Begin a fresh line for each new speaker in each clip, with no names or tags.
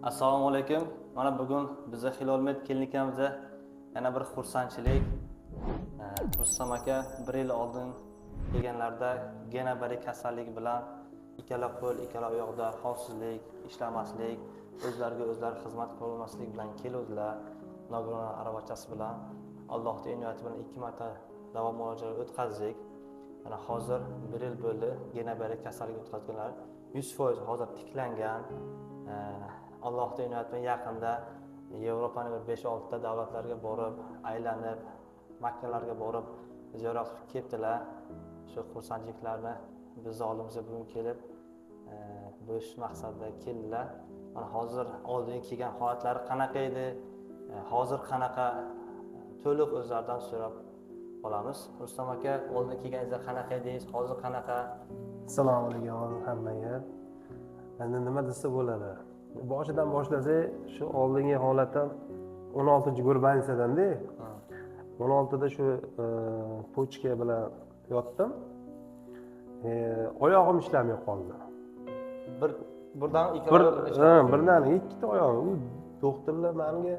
Assalomu alaykum. Mana bugun biza Hilolmed klinikamizda yana bir xursandchilik. Rustam aka bir yil oldin kelganlarida Genobari kasalligi bilan ikkala qo'l, ikkala oyoqda holsizlik, ishlamaslik, o'zlariga o'zlari xizmat qilolmaslik bilan keluvdilar. Nogiron aravachasi bilan Allohning inoyati bilan 2 marta davo muolajalari o'tkazdik. Mana hozir bir yil bo'ldi, Genobari kasalligi o'tkazganlar 100% hozir tiklangan. Allohning inoyati bilan yaqinda Yevropani bir 5-6 ta davlatlarga borib, aylanib, Makkalarga borib ziyorat qilib ketdilar. Shu xursandchiliklarni biz oldimizga bugun kelib, bo'lish maqsadida keldilar. Mana hozir oldin kelgan holatlari qanaqa edi, hozir qanaqa, to'liq o'zlaridan so'rab olamiz. Rustam aka, oldin kelganingizda qanaqa edingiz, hozir qanaqa?
Assalomu alaykum hammaga. Endi nima desa bo'ladi? Boshidan boshlasak, shu oldingi holatdan 16-gurbanitsadan-da. 16da shu pochka bilan yotdim. Oyog'im ishlamay qoldi.
Birdan ikki
birdan ikkita oyog'im. U doktorlar menga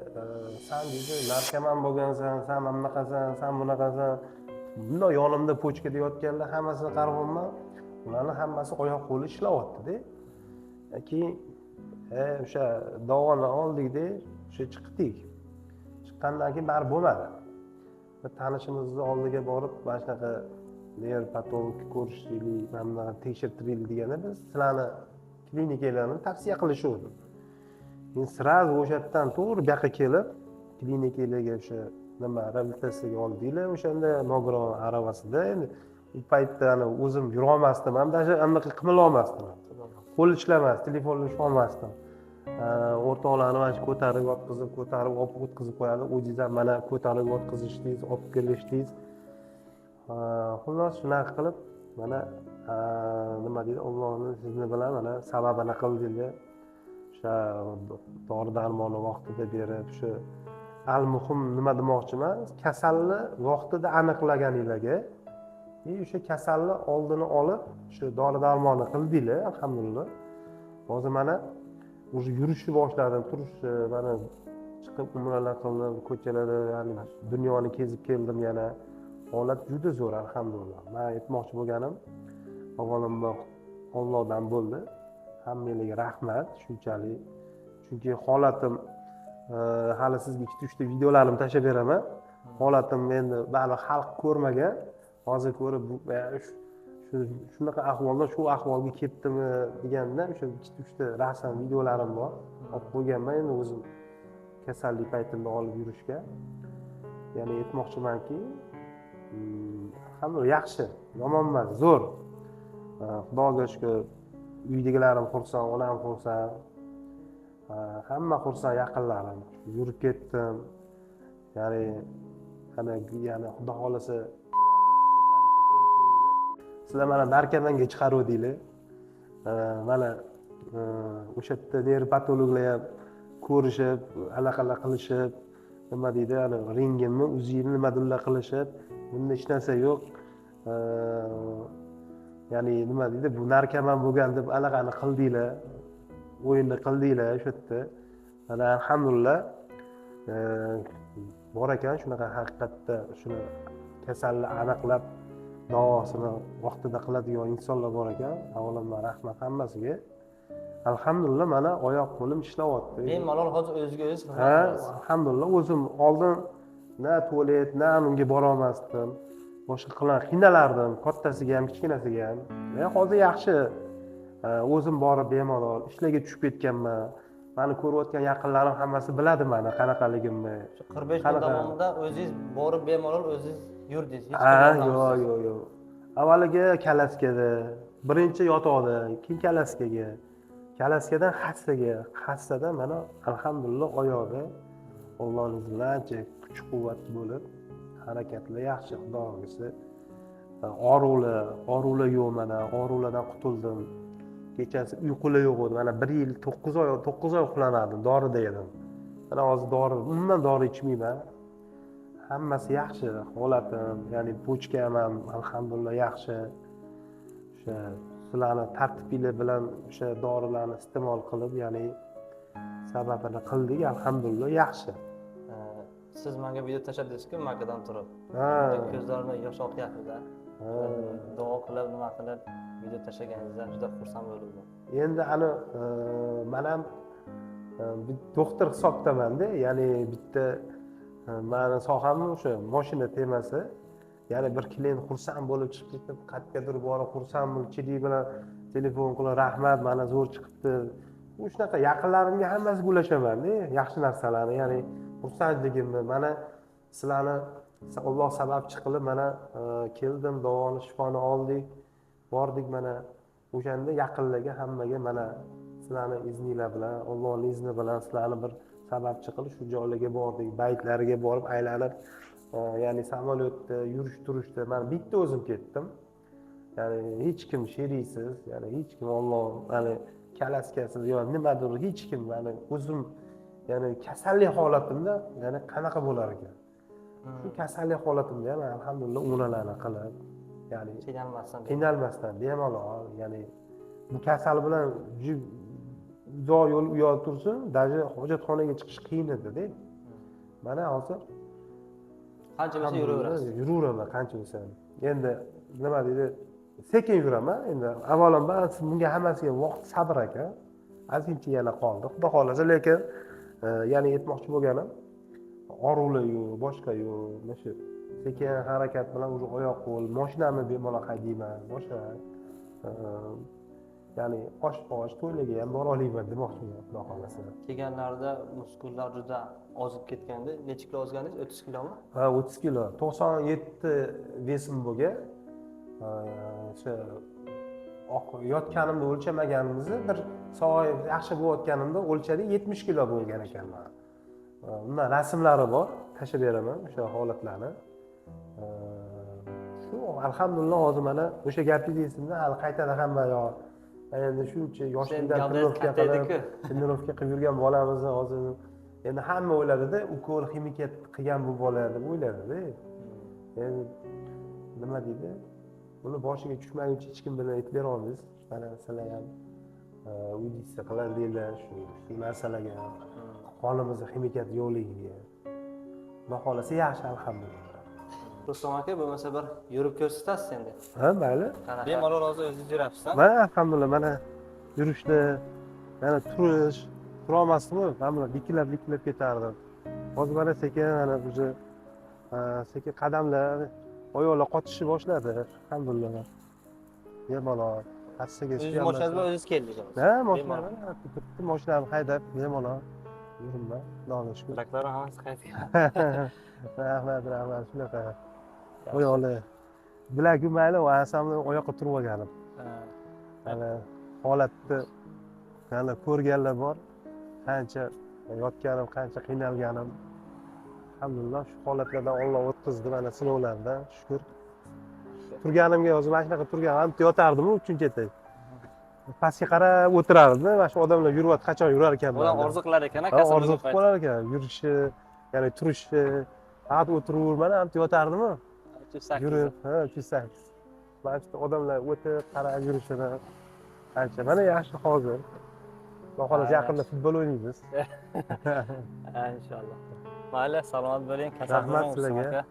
san deydi, narkoman bo'lgansan, san bunaqasan, san bunaqasan. Bundoq yonimda pochkada yotganlar hammasini qarayapman. Ularning hammasi oyoq qo'li ishlayapti-da. Keyin o'sha davoni oldikda, o'sha chiqdik. Chiqqandan keyin baribir bo'lmadi. Bir tanishimizni oldiga borib, mana shunaqa nevropatolog ko'rishlik, mana bunaqa tekshirtiraylik deganda biz sizlarni klinikalarni tavsiya qilishuvdi. Men сразу o'sha yerdan to'g'ri bu yoqqa kelib, klinikalarga o'sha nima reabilitatsiyaga oldinglar, o'shanda nogiron aravasida. Endi u paytda o'zim yurolmasdim ham, даже anaqa qimillolmasdim. Qo'l ishlamas, telefonni ushlolmasdim. O'rtoqlarni mana shu ko'tarib yotqizib, ko'tarib olib o'tkazib qo'yadi. O'zingiz ham mana ko'tarib yotqizishdingiz, olib kelishdingiz. Xullas shunaqa qilib mana nima deydi, Allohning izni bilan mana sababini qildinglar. O'sha dori darmonni vaqtida berib, shu al muhim nima demoqchiman, kasalni vaqtida aniqlaganinglarga o'sha kasalni oldini olib, shu dori darmonni qildinglar, alhamdulillah. Hozir mana уже yurishni boshladim, turishni, mana chiqib umralar qildim, ko'chalarda, ya'ni dunyoni kezib keldim yana. Holat juda zo'r, alhamdulillah. Men aytmoqchi bo'lganim, avvalambor Allohdan bo'ldi. Hammanglarga rahmat shunchalik. Chunki holatim, hali sizga 2-3 ta videolarimni tashlab beraman. Holatim endi baribir xalq ko'rmagan. Hozir ko'rib, shunaqa ahvoldan shu ahvolga ketdimi deganda o'sha 2-3 ta rasm videolarim bor. Olib qo'yganman endi o'zim kasallik paytimda olib yurishga. Ya'ni aytmoqchimanki, alhamdulillah yaxshi, yomon emas, zo'r. Xudoga shukur, uydagilarim xursand, onam xursand, hamma xursand, yaqinlarim. Yurib ketdim. Ya'ni ana, ya'ni Xudo xohlasa sizlar mana narkomanga chiqaruvdinglar. Mana o'sha yerda nevropatologlar ham ko'rishib, anaqalar qilishib, nima deydi, ana rentgenmi, UZIni nimadirlar qilishib, bunda hech narsa yo'q. Ya'ni nima deydi, bu narkoman bo'lgan deb anaqani qildinglar, o'yinni qildinglar o'sha yerda. Mana alhamdulillah bor ekan shunaqa haqiqatda shuni kasalni aniqlab davosini vaqtida qiladigan insonlar bor ekan. Avvalambor rahmat hammasiga. Alhamdulillah mana oyoq qo'lim ishlayapti.
Bemalol hozir o'ziga o'zi xizmat
Ha,
qilasiz.
alhamdulillah o'zim oldin na tualet, na unga borolmasdim. Boshqa qilan qiynalardim, kattasiga ham, kichkinasiga ham. Men hozir yaxshi. O'zim borib bemalol ishlarga tushib ketganman. Mani ko'rayotgan yaqinlarim hammasi biladi mani qanaqaligimni.
Shu 45 kun
Qanaqa?
davomida o'zingiz borib bemalol o'zingiz yurdingiz. Hech
Ha,
kim
yo'q,
yordamsiz.
yo'q, yo'q. Avvaliga kalaskada, birinchi yotoqda, keyin kalaskaga. Kalaskadan hassaga, hassadan mana alhamdulillah oyoqda Allohning izni bilan ancha kuch quvvat bo'lib, harakatlar yaxshi, Xudo xohlasa. Og'riqlar yo'q mana, og'riqlardan qutuldim. Kechasi uyqular yo'q edi. Mana 1 yil 9 oy, 9 oy uxlamadim, dorida edim. Mana hozir dori, umuman dori ichmayman. Hammasi yaxshi holatim, ya'ni pochkam ham alhamdulillah yaxshi. O'sha sizlarni tartibinglar bilan o'sha dorilarni iste'mol qilib, ya'ni Sababini qildik, alhamdulillah, yaxshi.
Siz menga video tashladingiz-ku Makkadan turib. Ko'zlarimdan yosh oqyapti-da. Duo qilib, nima qilib video tashlaganingizdan juda xursand bo'ldim.
Endi ani man ham doktor hisobdamanda, ya'ni bitta mani soham o'sha moshina temasi. Ya'ni bir klient xursand bo'lib chiqib ketib, qayergadir borib xursand bo'lib, chilik bilan telefon qilib, rahmat, mana zo'r chiqibdi. U shunaqa yaqinlarimga hammasiga ulashamanda yaxshi narsalarni, ya'ni xursandligimni. Mana sizlarni Alloh sababchi qilib mana keldim, davoni, shifoni oldik, bordik mana o'shanda yaqinlarga hammaga mana sizlarni izninglar bilan, Allohning izni bilan sizlarni bir sababchi qilib shu joylarga bordik, baytlariga borib aylanib, ya'ni samolyotda yurish turishda man bitta o'zim ketdim. Ya'ni hech kim sheriksiz, ya'ni hech kim Alloh, ya'ni kalaskasiz yo nimadir, hech kim, ya'ni o'zim, ya'ni kasallik holatimda, ya'ni qanaqa bo'lar ekan. Shu kasallik holatimda ham alhamdulillah umralarni qilib, ya'ni
qiynalmasdan,
qiynalmasdan bemalol, ya'ni bu kasal bilan uzoq yo'l u yoqda tursin, даже hojatxonaga chiqish qiyin edi-da. Mana hozir
qancha bo'lsa yuraverasiz.
Yuraveraman qancha bo'lsa ham. Endi nima deydi, sekin yuraman. Endi avvalambor bunga hammasiga vaqt, sabr ekan. Ozgincha yana qoldi, xudo xohlasa, lekin ya'ni aytmoqchi bo'lganim, og'riqlar yo'q, boshqa yo'q. Mana shu sekin harakat bilan уже oyoq qo'l, mashinamni bemalol haydayman, boshqa ya'ni osh posh to'ylarga ham bora olaman demoqchiman, xudo xohlasa.
Kelganlarida muskullar juda ozib ketgandi. Necha kilo ozgandingiz? 30 kilomi?
Ha, 30 kilo. 97 вес im bo'lgan. O'sha yotganimda o'lchamaganimizni bir sog'ayib yaxshi bo'layotganimda o'lchadik, 70 kilo bo'lgan ekanman. Undan rasmlari bor, tashlab beraman o'sha holatlarni. Shu alhamdulillah hozir mana o'sha gapingiz esimda, hali qaytadi hamma yo. Endi shuncha yoshlikdan trenirovka qilib, trenirovka qilib yurgan bolamizni hozir endi hamma o'yladida, ukol, ximikat qilgan bu bola deb o'yladida. Endi nima deydi? Buni boshiga tushmaguncha hech kim bilan aytib bera olmaysiz. Mana sizlar ham uyda qilardinglar shu narsalarga, qonimizda ximikat yo'qligiga. Xudo xohlasa yaxshi, alhamdulillah.
Rustam aka, bo'lmasa bir yurib ko'rsatasiz endi.
Ha, mayli.
Bemalol hozir o'zingiz yurasiz.
Mana alhamdulillah, mana yurishda, mana turish, turolmasdimu, mana bular dikilab dikilab ketardim. Hozir mana sekin mana уже sekin qadamlar, oyoqlar qotishni boshladi, alhamdulillah. Bemalol hastaga.
O'zingiz mashinangiz bilan o'zingiz keldingiz.
Ha, mashina turibdi, mashinamni haydab bemalol yuribman, Xudoga shukur.
Bilaklar hammasi qaytgan.
Rahmat, rahmat, shunaqa. Oyoqlar bilak mayli, asamni oyoqqa turib olganim. Mana holatni mana ko'rganlar bor. Qancha yotganim, qancha qiynalganim. Alhamdulillah shu holatlardan Alloh o'tkazdi mana sinovlardan, shukur. Turganimga hozir mana shunaqa turgan, ham yotardim 3-etaj. Pastga qarab o'tirardim, mana shu odamlar yuryapti, qachon yurar ekanman.
Odam orzu qilar ekan,
kasal orzu qilib qolar ekan, yurishi, ya'ni turishi, faqat o'tiraverman, ham yotardim. Yurib, ha, 308. Mana shu odamlar o'tib qarab yurishini ancha. Mana yaxshi hozir. Xudo xohlasa yaqinda futbol o'ynaymiz.
Ha, inshaalloh. Mayli, salomat bo'ling, kasal
Rahmat sizlarga.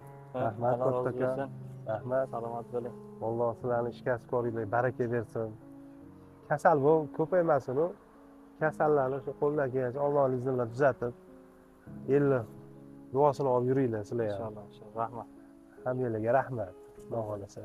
Rahmat
kattakon.
Rahmat.
Salomat bo'ling.
Alloh sizlarni ish kasb-koringlarga baraka bersin. Kasal bu ko'paymasin u. Kasallarni shu qo'ldan kelgancha Allohning izni bilan tuzatib, elni duosini olib yuringlar sizlar ham.
Inshaalloh, inshaalloh. Rahmat.
Hammanglarga rahmat. Xudo xohlasa.